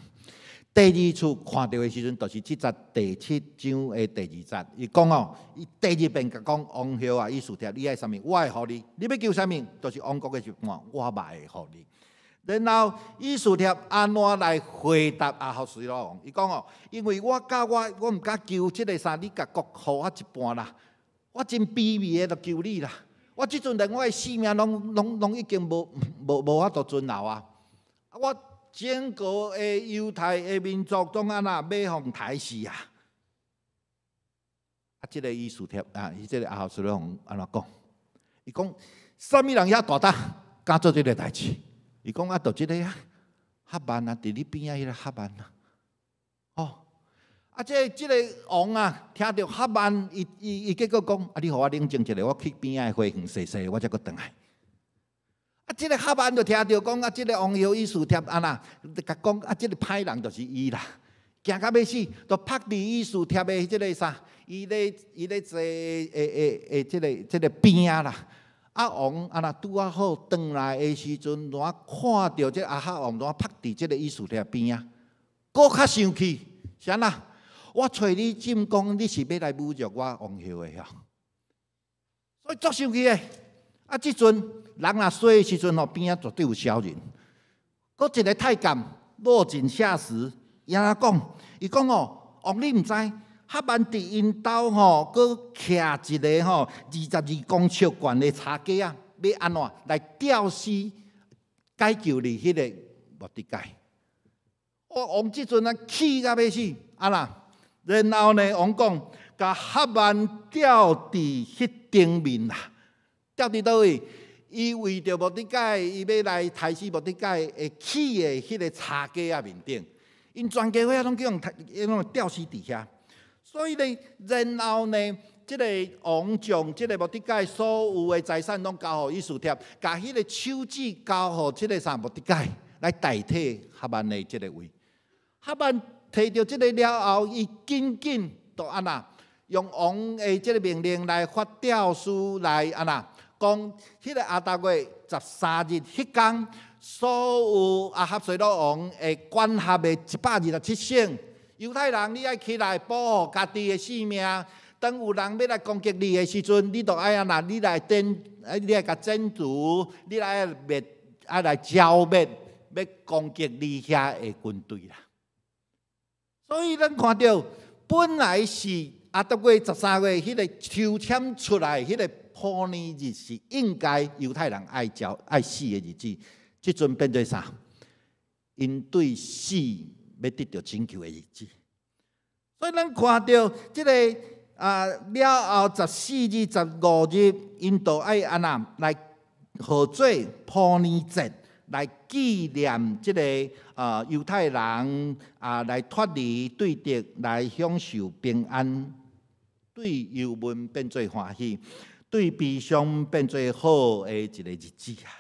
第二次看著的時陣，就是這節第七章的第二節。伊講哦，伊第二遍共講王后啊，以斯帖，你愛啥物，我會予你。你欲求啥物，就是王國的一半，我嘛會予你。然後以斯帖按怎來回答亞哈隨魯王？伊講哦，因為我佮我我毋敢求這个啥，你共國予我一半啦。我真卑微的就求你啦。我這陣連我的性命攏攏攏已經無無無法度存留啊！我整個的猶太的民族攏按怎欲予刣死啊！啊，這个以斯帖啊，伊這个亞哈隨魯王按怎講？伊講，啥物人遐大膽，敢做這个代誌？伊講啊，就這个啊，哈曼啊，佇你邊仔彼个哈曼啊，哦，啊，這這个王啊，聽著哈曼，伊伊伊結果講，啊，你予我冷靜一下，我去邊仔的花園踅踅，我才閣轉來。啊，這个哈曼就聽著講，啊，這个王后以斯帖按怎，共講，啊，這个歹人就是伊啦，驚甲欲死，就伏佇以斯帖的這个啥，伊咧伊咧坐的的的這个這个邊仔啦。啊，王啊若拄仔好轉來的時陣，怎看著這亞哈王怎伏佇這个以斯帖邊仔，閣較生氣，是按怎？我揣你進宮，你是欲來侮辱我王后的遐？所以足生氣的。啊，這陣人若衰的時陣吼，邊仔絕對有小人。閣一个太監落井下石，伊按怎講？伊講哦，王你毋知。哈曼佇𪜶兜吼，閣徛一个吼22公尺懸的柴架仔，欲按怎來吊死解救你彼个末底改。我王這陣啊氣甲欲死，啊啦，然後呢，王講，共哈曼吊佇彼頂面啦，吊佇佗位？伊為著末底改，伊欲來刣死末底改會起的彼个柴架仔面頂，𪜶全家伙攏叫𪜶攏吊死佇遐。所以呢，然後呢，這个王將這个末底改所有的財產攏交予以斯帖，共彼个手指交予這个啥末底改來代替哈曼的這个位。哈曼提著這个了後，伊緊緊就按怎用王的這个命令來發詔書來按怎講，彼个亞達月13日彼工，所有亞哈隨魯王的管轄的127省。猶太人，你愛起來保護家己的性命。當有人欲來攻擊你的時陣，你就愛按怎？你來剪，你愛共剪除，你來滅，愛來剿滅，欲攻擊你遐的軍隊啦。所以咱看著，本來是亞達月13月彼个抽籤出來，彼个普珥日是應該猶太人愛剿愛死的日子，這陣變做啥？𪜶對死欲得著拯救的日子，所以咱看著這个啊了後14日、15日，𪜶就愛按怎來號做普珥節，來紀念這个啊猶太人啊來脫離對敵，來享受平安，對憂悶變做歡喜，對悲傷變做好的一个日子啊！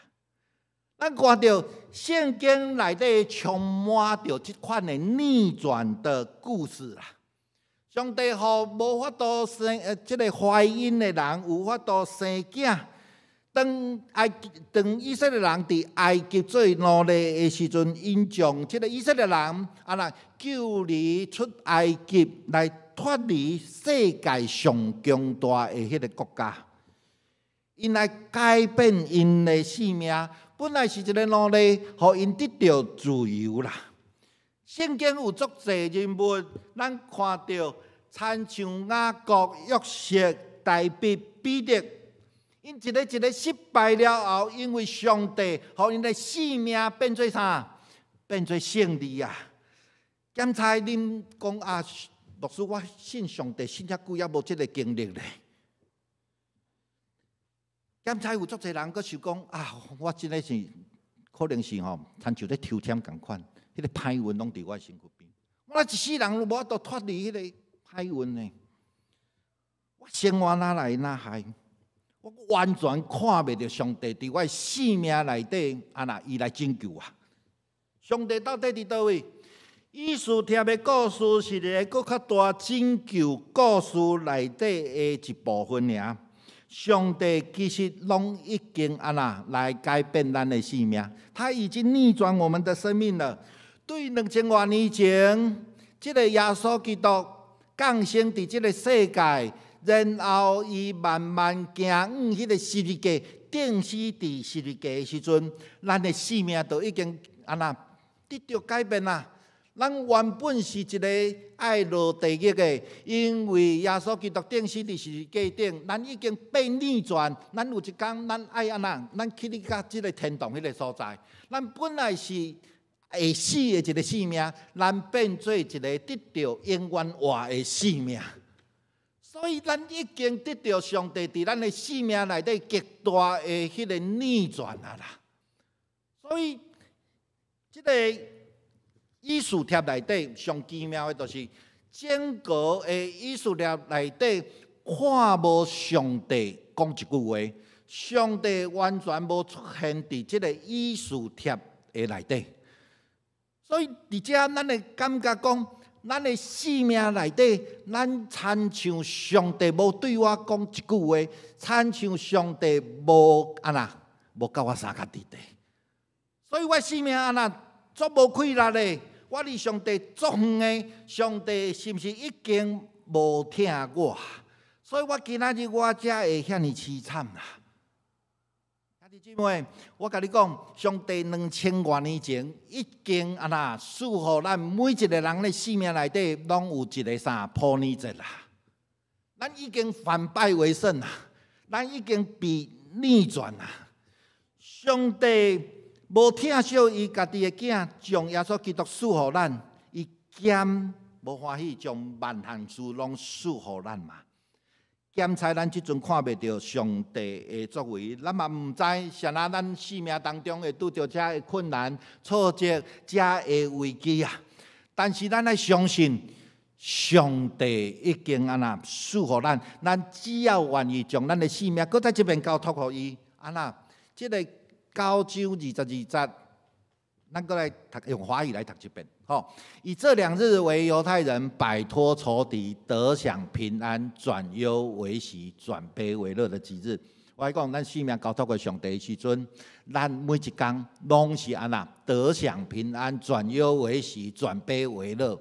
咱看著聖經內底充滿著這款的逆轉的故事啦。上帝予無法度生這个懷孕的人有法度生囝。當埃及當以色列人佇埃及做奴隸的時陣，𪜶將這个以色列人按怎救離出埃及，來脫離世界上強大的彼个國家。𪜶來改變𪜶的性命。本來是一个奴隸，予𪜶得著自由啦。聖經有足濟人物，咱看著，親像雅各、約瑟、大衛、彼得，𪜶一个一个失敗了後，因為上帝予𪜶的性命變做啥？變做勝利啊！檢查恁講啊，牧師，我信上帝信遐久，猶無這个經歷咧。檢查有足濟人閣想講啊，我真的是可能是吼，親像咧抽籤仝款，彼个歹運攏佇我身軀邊。我一世人攏無法度脫離彼个歹運呢。我生活哪來哪害，我完全看袂著上帝佇我生命內底，按那伊來拯救我。上帝到底佇佗位？以斯帖的故事是一个閣較大拯救故事內底的一部分爾。上帝其實攏已經按那來改變咱的生命，他已經逆轉我們的生命了。對2000外年前，這个耶穌基督降生佇這个世界，然後伊慢慢行往彼个十字架，釘死佇十字架的時陣，咱的生命就已經按那得著改變啦。咱原本是一个愛落地獄的，因為耶穌基督釘死佇十字架頂，咱已經被逆轉。咱有一工，咱愛按怎？咱去你到這个天堂彼个所在。咱本來是會死的一个生命，咱變做一個得著永遠活的生命。所以，咱已經得著上帝佇咱的生命內底極大的彼个逆轉啊啦。所以，這个以斯帖內底上奇妙的，就是整個的以斯帖內底看無上帝講一句話，上帝完全無出現佇這个以斯帖的內底。所以佇遮，咱會感覺講，咱的生命內底，咱親像上帝無對我講一句話，親像上帝無按那無佮我相佮佇底。所以我生命按那足無氣力的。我離上帝足遠的，上帝是毋是已經無疼我？所以我今仔日我才會遐爾悽慘啦。兄弟姊妹，我共你講，上帝2000外年前已經按那賜予咱每一个人的生命內底，攏有一个啥普旒節啦。咱已經反敗為勝啦，咱已經被逆轉啦。上帝無疼惜伊家己的囝，將耶穌基督賜予咱，伊兼無歡喜將萬項事攏賜予咱嘛。檢查咱這陣看袂著上帝的作為，咱嘛毋知啥那咱生命當中會拄著遮的困難、挫折、遮的危機啊。但是咱愛相信，上帝已經按那賜予咱，咱只要願意將咱的生命閣再這遍交託予伊，按那這个九章22節，咱閣來讀用華語來讀一遍。吼，以這兩日為猶太人擺脫仇敵、得享平安、轉憂為喜、轉悲為樂的吉日。我來講，咱生命交託予上帝的時陣，咱每一工攏是按那得享平安、轉憂為喜、轉悲為樂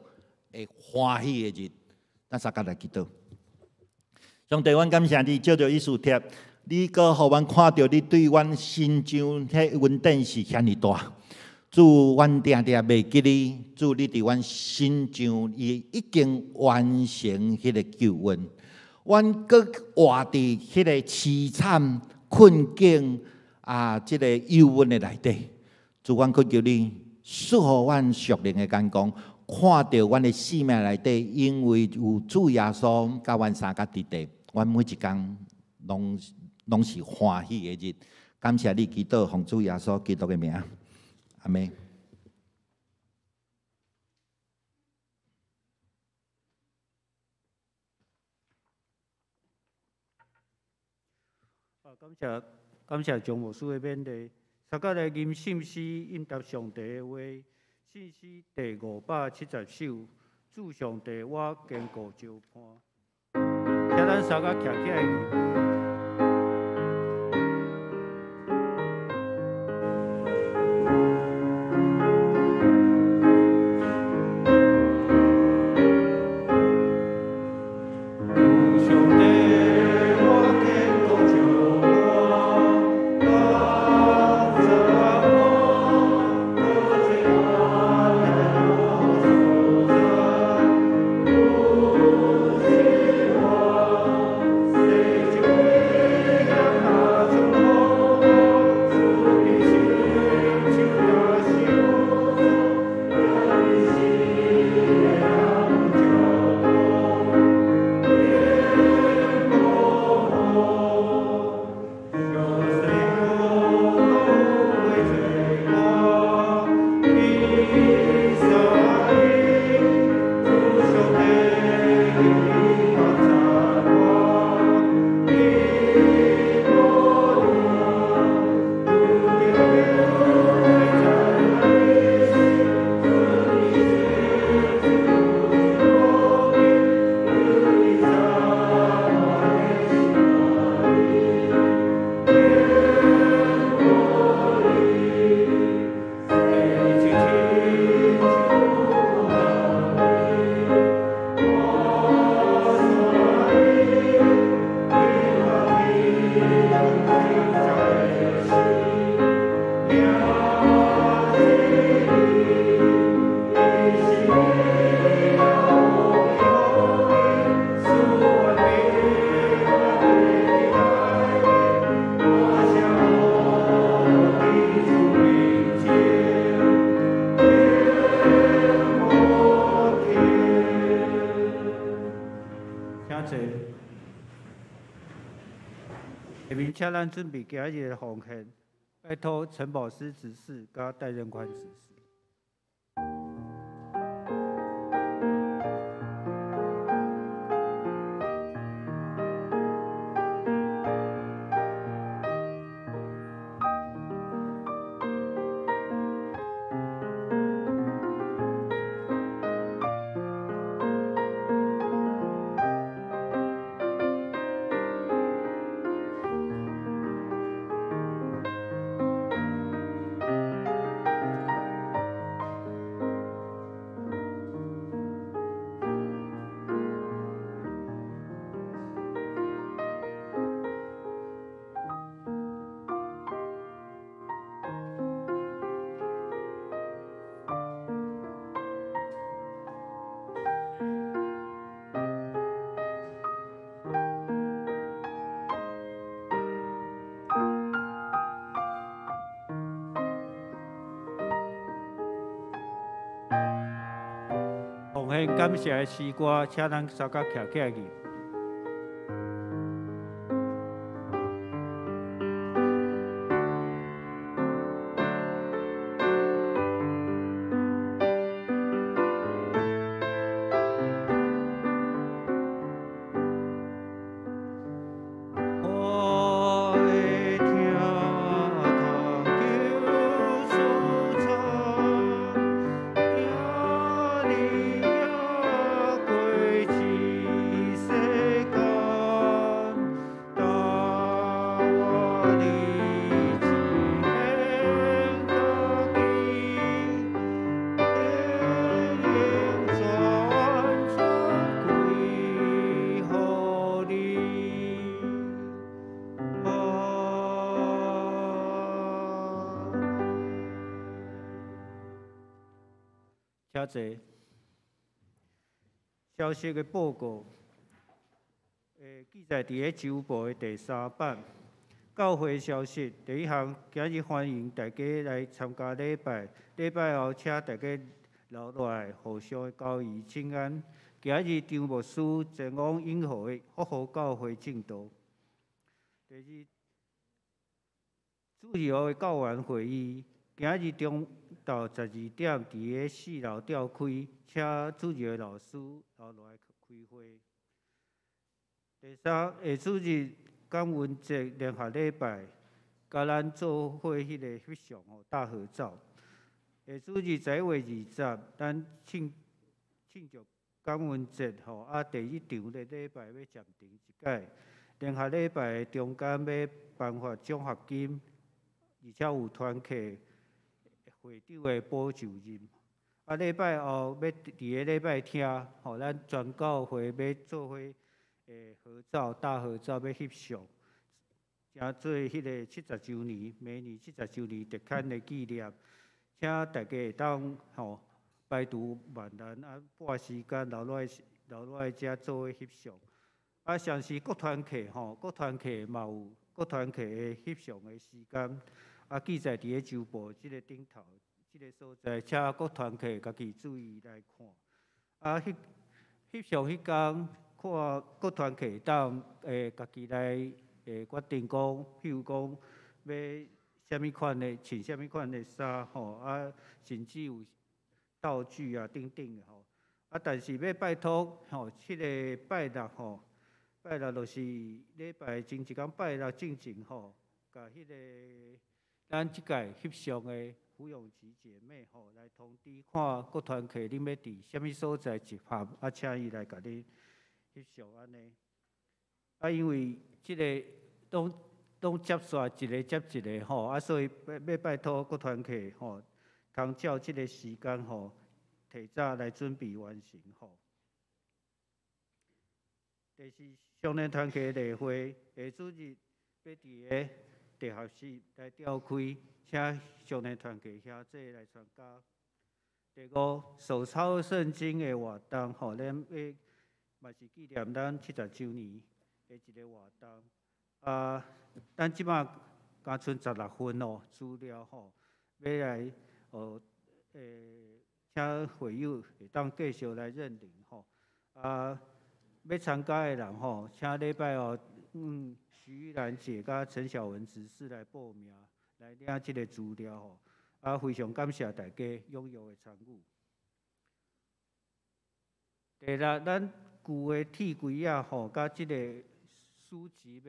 的歡喜的日。咱三個來祈禱。上帝，阮感謝你，借著以斯帖，你閣予阮看著你對阮身上彼恩典是遐爾大。主，阮定定袂記你，主，你佇阮身上伊已經完成彼个救恩。阮閣活佇彼个悽慘困境啊，這个憂鬱的內底。主，阮懇求你賜予阮屬靈的眼光，看著阮的生命內底，因為有主耶穌佮阮相佮佇底，阮每一工攏是歡喜的日。感謝你，祈禱奉主耶穌基督的名，阿們。啊，感謝感謝張牧師的勉勵。大家來吟信詩應答上帝的話，信詩第570首，主上帝，我堅固石磐。請咱三个徛起來。主上帝，我堅固石磐。下面請咱準備今日的奉獻，拜託陳寶師執事佮戴任寬執事。奉獻感謝的詩歌，請咱相佮徛起來吟。我的疼痛求舒畅，疼你也过一世间，担我日子献家己，永永全全归予你。啊！請坐。消息的報告，記載佇咧週報的第三版。教會消息第一項，今日歡迎大家來參加禮拜。禮拜後，請大家留落來互相的交誼請安。今日張牧師前往永和的福和教會證道。第二，主日學的教員會議，今日中晝12點，佇咧4樓召開，請主日學老師留落來開會。第三，下主日感恩節聯合禮拜，佮咱做伙彼个翕相吼大合照。下主日11月20，咱慶祝感恩節吼，啊，第一場的禮拜欲暫停一擺，聯合禮拜的中間欲頒發獎學金，而且有團契會長的補就任。啊，禮拜後欲佇咧禮拜廳，吼，咱全教會欲做伙合照大合照，欲翕相，誠做彼个七十週年，明年七十週年特刊的紀念，請大家會當吼排除萬難啊，撥時間留落來遮做伙翕相。啊，像是各團契吼，各團契嘛有各團契的翕相的時間，啊，記載佇咧週報這個頂頭，這個所在，請各團契家己注意來看。啊，翕相彼工，看各團契當家己來決定講，譬如講欲啥物款的穿啥物款的衫吼，啊，甚至有道具啊等等的吼。啊，但是欲拜託吼，這个拜六吼，拜六就是禮拜前一工拜六進前吼，共彼个咱這屆翕相的胡永琪姐妹吼來通知，看各團契恁欲佇啥物所在集合，啊，請伊來共恁翕相按呢。啊，因為這个攏接煞一个接一個吼，啊，所以欲拜託各團契吼，通照這个時間吼，提早來準備完成吼。第四，少年團契例會下主日欲佇咧地下室來召開，請少年團契兄弟來參加。第五，手抄聖經的活動吼，咱欲嘛是紀念咱七十週年的一個活動。啊，咱這擺敢賰16份哦資料吼，欲來請會友會當繼續來認領吼。啊，欲參加的人吼，請禮拜後徐玉蘭姐佮陳小文執事來報名來領這个資料吼。啊，非常感謝大家踴躍的參與。第六，咱舊的鐵櫃仔吼，佮這个書籍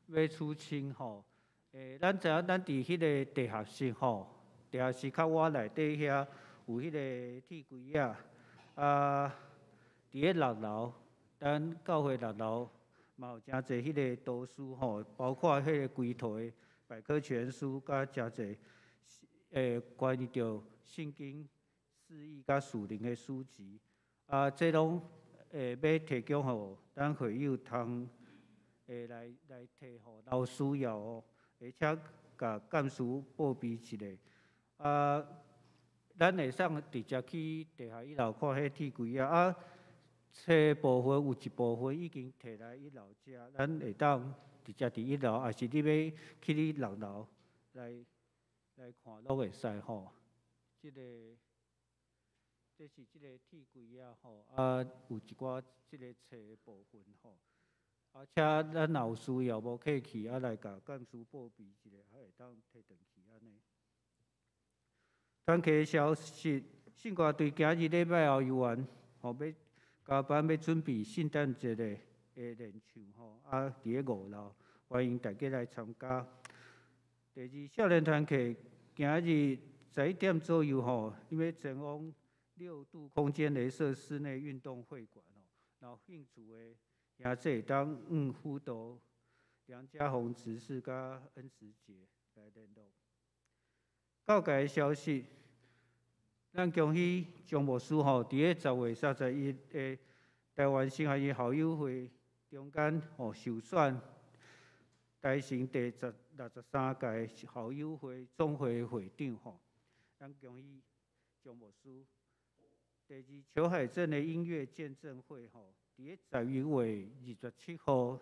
欲出清吼。咱知影咱佇彼个地下室吼，地下室較倚內底遐有彼个鐵櫃仔，啊，佇咧六樓，咱教會六樓嘛有誠濟彼个圖書吼，包括彼个規套的百科全書，佮誠濟關於著聖經釋義佮屬靈的書籍，啊，這攏欲提供予咱會友通來提予有需要哦，而且共幹事報備一下。啊，咱會使直接去地下一樓看彼鐵櫃仔，啊，冊部分有一部分已經提來一樓遮，咱會當直接佇一樓，抑是你欲去你六樓來看攏會使吼。這个這是這個鐵櫃仔吼，啊，有一寡這个冊的部分吼。啊，請咱若有需要無客氣，啊來共幹事報備一下，啊會當提轉去按呢。團契消息，聖歌隊今日禮拜後遊園，吼欲加班欲準備聖誕節的練唱吼，啊，佇咧五樓，歡迎大家來參加。第二，少年團契今日11點左右吼，𪜶欲前往六度空間雷射室內運動會館吼，有興趣的兄弟會當向輔導梁家宏執事佮恩慈姐來聯絡。教界的消息，咱恭喜張牧師吼，佇咧10月31的台灣神學院校友會中間吼受選台成第63屆校友會總會會長吼，咱恭喜張牧師。第二，裘海鎮的音樂見證會吼，佇咧11月27號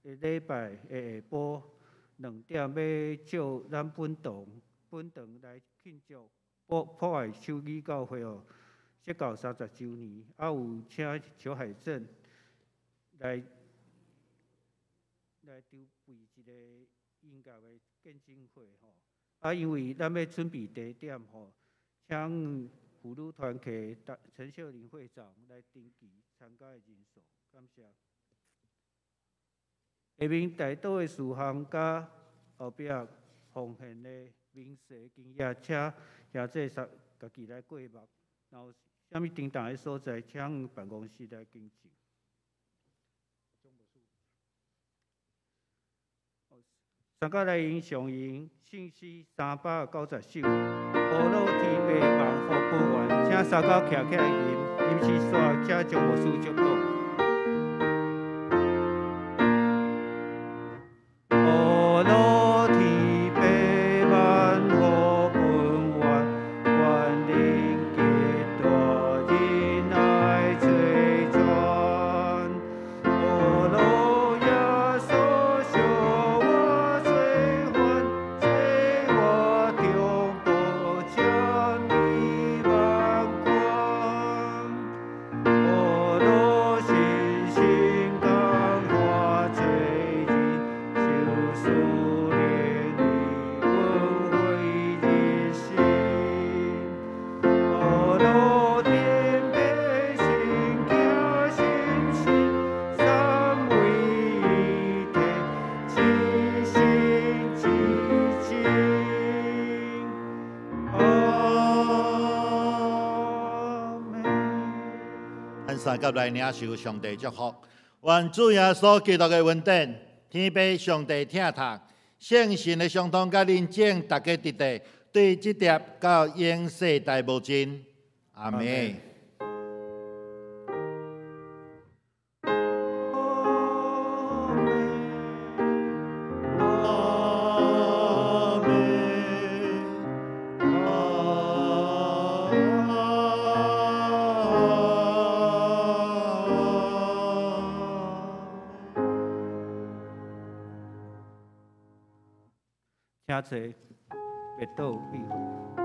的禮拜的下晡2點，欲借咱本堂來慶祝破愛手語教會哦，設教30週年，啊有請裘海鎮來籌備一个音樂的見證會吼。啊，因為咱欲準備地點吼，請婦女團契陳秀玲會長來登記參加的人數，感謝。下面代禱的事項佮後壁奉獻的明細金額，請兄弟家己來過目。若有啥物叮當的所在，請辦公室來更正。三甲來用上引聖詩390首，阿羅天父萬福本願，請三甲徛起來吟，吟詩煞請張牧師祝禱。阿羅天父萬福本願，願靈極大仁愛齊全，阿羅耶穌惜我罪犯，罪我中保將你萬關，阿羅信心感化罪人，受試煉的恩惠日新，阿羅天父神行神聖，三位一體，至聖至真。阿們。咱三甲來領受上帝祝福，願主耶穌基督的恩典、天父上帝疼痛、聖神的相通佮臨正，大家佇佇對這疊到永世代無盡。阿們。阿們。請坐，默禱閉會。